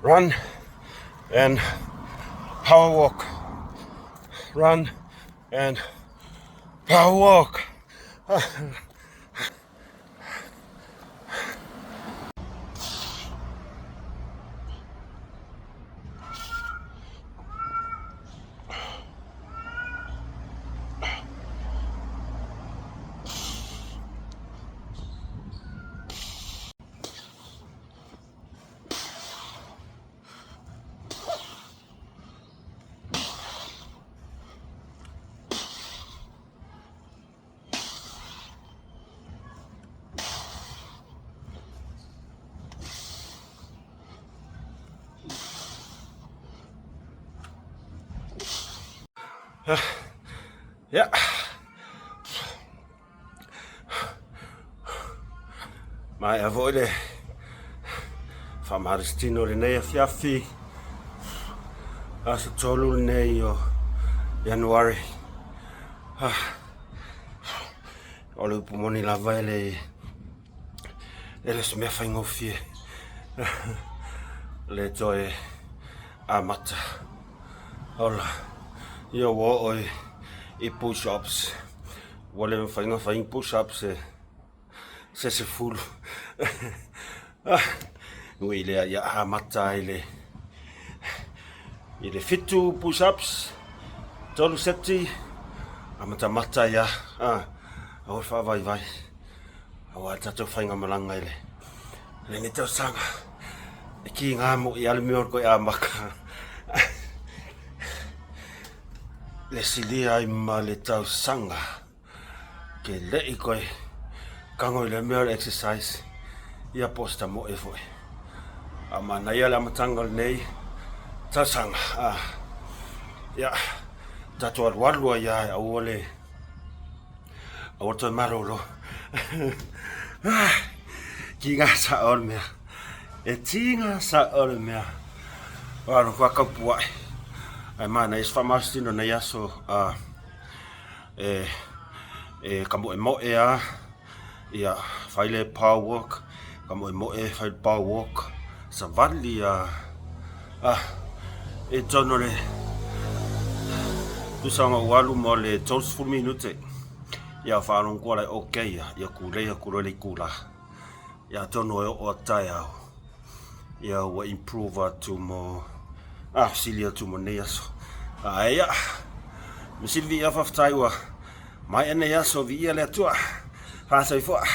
Run and power walk. Run and power walk. Ia. Maea foi le faamalositino i lenei afiafi, aso 3 lenei o Ianuari. O le upu moni lava e le e le o se mea faigofie le toe amata. Ola, ia ua oo i push ups. Ua le mafai ona fai ni push ups e se 10. Ui lea ia amata ai le i le 7 push ups, 3 seti, amatamata ai lava, aua le faavaivai, aua le tatou faigamalaga i lenei tausaga. E kiga moi lava le mea o le toe amata le silia ai ma le tausaga. Ke leʻi koe kago i le mea o le exercise ia po o se tamoe foi. A manaia le amataga o lenei tausaga, ia tatou alualu ai lava aua le aua le toe malolo. Tiga sao le mea. E tiga sao le mea. Ua alu atu kaupuaʻe. Ae manaia se faamalositino i lenei aso. E ka moemoe lava, ia fai le power walk, ka moemoe fai le power walk, savali lava i totonu o le tusa ona ou alu mo le 30 minute, ia faalogo atu ai okay lava, ia kulei atu loa i le itula. Ia atonu e oo atu taeao, ia ua improve atu mo, ah, sili atu mo nei aso. Ae ia, me sili viia faafetai ua maea nei aso, viia le Atua. Fasoifua.